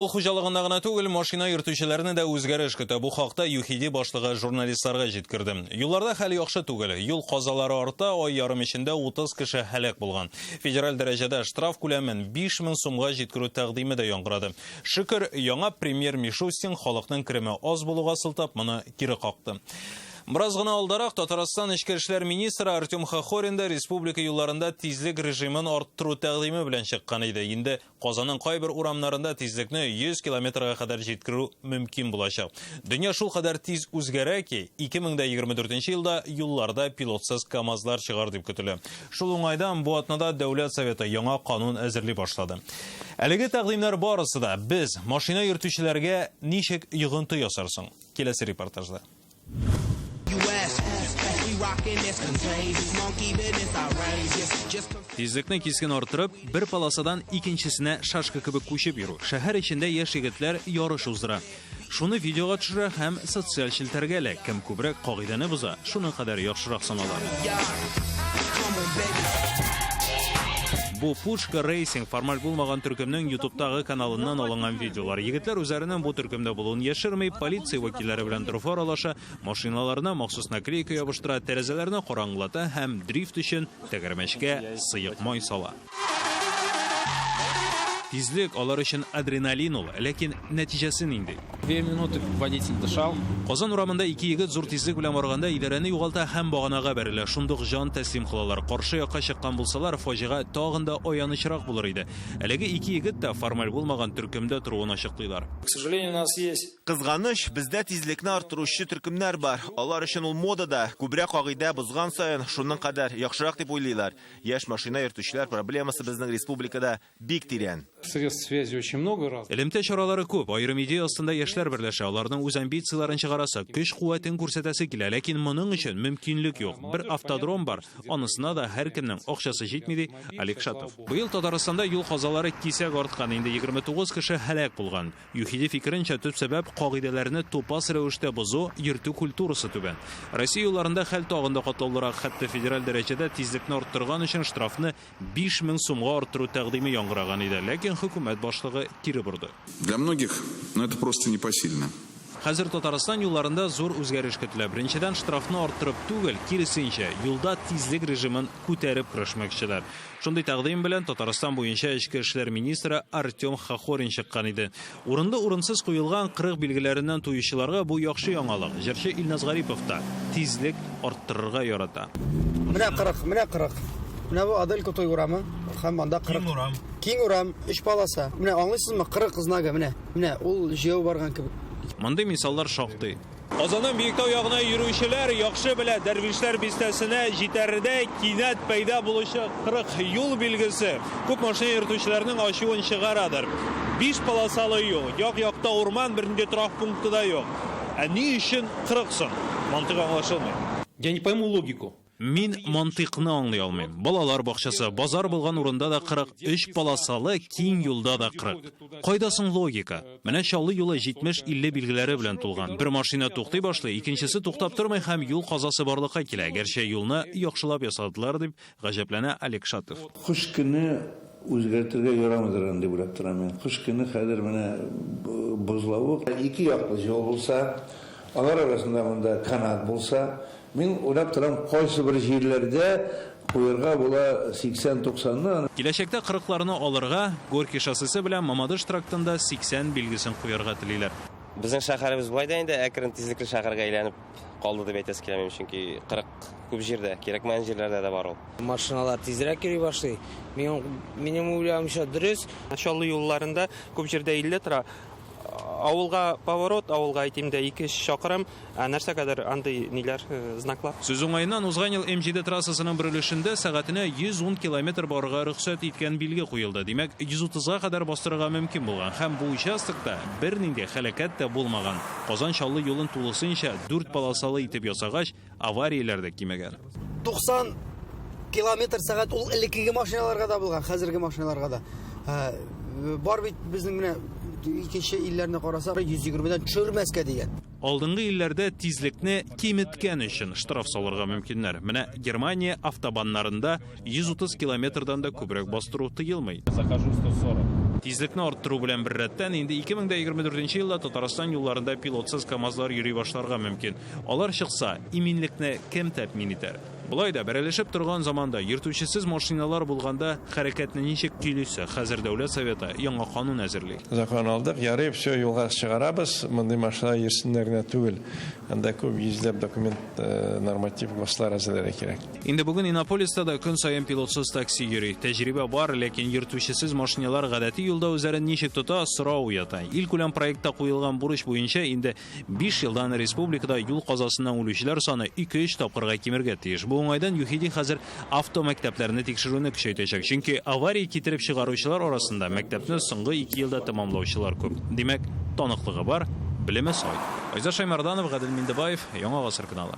Авыл хуҗалыгында гына түгел, машина йөртүчеләрне дә үзгәреш көтә. Бу хакта ЮХИДИ башлыгы журналистларга җиткерде. Юлларда хәл яхшы түгел. Юл казалары арта, ай ярым эчендә 30 кеше һәлак булган. Федераль дәрәҗәдә штраф күләмен 5000 сумга җиткерү тәкъдиме дә яңгырады. Шөкер, яңа премьер Мишустин халыкның кереме аз булуга сылтап, моны кире какты. Бераз гына алдарак Татарстан эчке эшләр министры Артем Хохорин да республика юлларында тизлек режимын арттыру тәкъдиме белән чыккан иде. Инде Казанның кайбер урамнарында тизлекне 100 километрга кадәр җиткерү мөмкин булачак. Дөнья шулкадәр тиз үзгәрә ки, 2024 елда юлларда пилотсыз КАМАЗлар чыгар дип көтелә. Шул уңайдан бу атнада Дәүләт Советы яңа канун әзерли башлады. Әлеге тәкъдимнәр барысы да без, машина йөртүчеләргә ничек йогынты ясар соң? Киләсе репортажда. Тизлекне кискен арттырып, бер полосадан икенчесенә шашка кебек күчеп йөрү. Шәһәр эчендә яшь егетләр ярыш уздыра. Шуны видеога төшерә һәм социаль челтәргә элә. Кем күбрәк кагыйдәне боза, шуның кадәр яхшырак санала. Бу Пушка Racing формаль булмаган төркемнең YouTube'тагы каналыннан алынган видеолар. Егетләр үзләренең бу төркемдә булуын яшерми, полиция вәкилләре белән дрофа аралаша, машиналарына махсус наклейка ябыштыра, тәрәзәләрне караңгылата һәм дрифт өчен тәгәрмәчкә сыек май сала. Тизлек алар өчен адреналин ул, ләкин нәтиҗәсе нинди? Две минуты водитель дышал. Казан урамында ике егет зур тизлек белән барганда идарәне югалта һәм баганага бәрелә. Шундук җан тәслим кылалар. Каршы якка чыккан булсалар, фаҗига тагын да аянычрак булыр иде. Әлеге ике егет тә формаль булмаган төркемдә торуын ачыклыйлар. К сожалению, у нас есть. Кызганыч, бездә тизлекне арттыручы төркемнәр бар. Алар өчен ул модада. Күбрәк кагыйдә бозган саен, шуның кадәр яхшырак дип уйлыйлар. Яшь машина йөртүчеләр проблемасы безнең республикада бик тирән. Средств связи очень много разных. Элемтә чаралары күп, аерым идея астында яшьләр берләшә, аларның үз амбицияләрен чыгарасы, көч-куәтен күрсәтәсе килә, ләкин моның өчен мөмкинлек юк. Бер автодром бар, анысына да һәркемнең акчасы җитми, ди Олег Шатов. Быел Татарстанда юл казалары кисәк арткан, инде 29 кеше һәлак булган. ЮХИДИ фикеренчә, төп сәбәп, кагыйдәләрне тупас рәвештә бозу, йөртү культурасы түбән. Россия юлларында хәл тагын да катлаулырак, хәтта федераль дәрәҗәдә тизлекне арттырган өчен штрафны 5000 сумга арттыру тәкъдиме яңгыраган иде, ләкин хөкүмәт башлыгы кире борды. Для многих, ну, это просто непосильно. Хәзер Татарстан юлларында зур үзгәреш көтелә. Беренчедән, штрафны арттырып түгел, киресенчә, юлда тизлек режимын күтәреп көрәшмәкчеләр. Шундый тәкъдим белән Татарстан буенча эчке эшләр министры Артем Хохорин чыккан иде. Урынлы-урынсыз куелган 40 билгеләреннән туючыларга бу яхшы яңалык. Җырчы Илназ Гарипов та тизлек арттырырга ярата. Менә 40, менә 40. Менә бу Адель Кутуй урамы һәм анда 40. Киң урам. Киң урам, өч полоса. Менә аңлыйсызмы, 40 знагы, менә. Менә ул җәяү барган кебек. Мондый мисаллар шактый. Казаннан Биектау ягына йөрүчеләр яхшы белә, Дәрвишләр бистәсенә җитәрдәй кинәт пәйда булучы 40 юл билгесе күп машина йөртүчеләрнең ачуын чыгарадыр. Биш полосалы юл, як-якта урман, бернинди торак пункты да юк. Ә ни өчен 40 соң? Мантык аңлашылмый. Я не пойму логику. Мин мантыйкны аңлый алмыйм. Балалар бакчасы, базар булган урында да 40, өч полосалы киң юлда да 40. Кайда соң логика? Менә Чаллы юлы 70-50 билгеләре белән тулган. Бер машина туктый башлый, икенчесе туктап тормый һәм юл казасы барлыкка килә. Гәрчә юлны яхшылап ясадылар, дип гаҗәпләнә Олег Шатов. Кыш көне үзгәртергә ярамыйдыр аны дип уйлап торам мин. Кыш көне хәзер менә бозлавык. Ике яклы юл булса, алар арасында монда канат булса, Мин уйлап торам, кайсы бер җирләрдә куерга була 80-90-ны. Киләчәктә кырыкларны алырга, Горький шоссесы белән Мамадыш трактында 80 билгесен куярга телиләр. Безнең шәһәребез болай да инде әкрен тизлекле шәһәргә әйләнеп калды дип әйтәсе килә минем, чөнки 40 күп җирдә, кирәкмәгән җирләрдә дә бар ул. Машиналар тизрәк йөри башлый. Минем уйлавымча, дөрес. Чаллы юлларында күп җирдә 50 тора. Авылга поворот, авылга әйтим дә, ике-өч чакрым. Ә нәрсәгәдер андый ниләр, знаклар? Сүз уңаеннан, узган ел М7 трассасының бер өлешендә сәгатенә 110 километр барырга рөхсәт иткән билге куелды. Димәк, 130-га кадәр бастырырга мөмкин булган. Һәм бу участокта бернинди һәлакәт тә булмаган. Казан-Чаллы юлын тулысынча дүрт полосалы итеп ясагач, Аварияләр дә кимегән. 90 километр сәгать ул элеккеге машиналарга да булган, хәзерге машиналарга да. Бар бит безнең менә икенче илләрне карасак, 120-дән төшермәскә дигән. Алдынгы илләрдә тизлекне киметкән өчен штраф салырга мөмкиннәр. Менә Германия автобаннарында 130 километрдан да күбрәк бастыру тыелмый. Захожу 140. Тизлекне арттыру белән беррәттән инде 2024 елда Татарстан юлларында пилотсыз КАМАЗлар йөри башларга мөмкин. Алар чыкса, иминлекне кем тәэмин итәр? Болай да бәрелешеп торган заманда йөртүчесез машиналар булганда хәрәкәтне ничек көйлисе? Хәзер Дәүләт Советы яңа канун әзерли. Закон алдык, ярый, все, юлга чыгарабыз. Мондый машина йөрсеннәр генә түгел. Анда күп йөзләп документ, норматив ГОСТлар әзерләргә кирәк. Инде бүген Иннополиста да көн саен пилотсыз такси йөри. Тәҗрибә бар, ләкин йөртүчесез машиналар гадәти юлда үзләрен ничек тота, сорау уята. Илкүләм проектта куелган бурыч буенча инде 5 елдан республикада юл казасыннан үлүчеләр саны 2-3 тапкырга кимергә тиеш. Бу уңайдан ЮХИДИ хәзер автомәктәпләрне тикшерүне көчәйтәчәк. Чөнки авария китереп чыгаручылар арасында мәктәпне соңгы 2 елда тәмамлаучылар күп. Димәк, таныклыгы бар, белеме сай. Айзат Шаймарданов, Гадел Миндебаев, Яңа Гасыр каналы.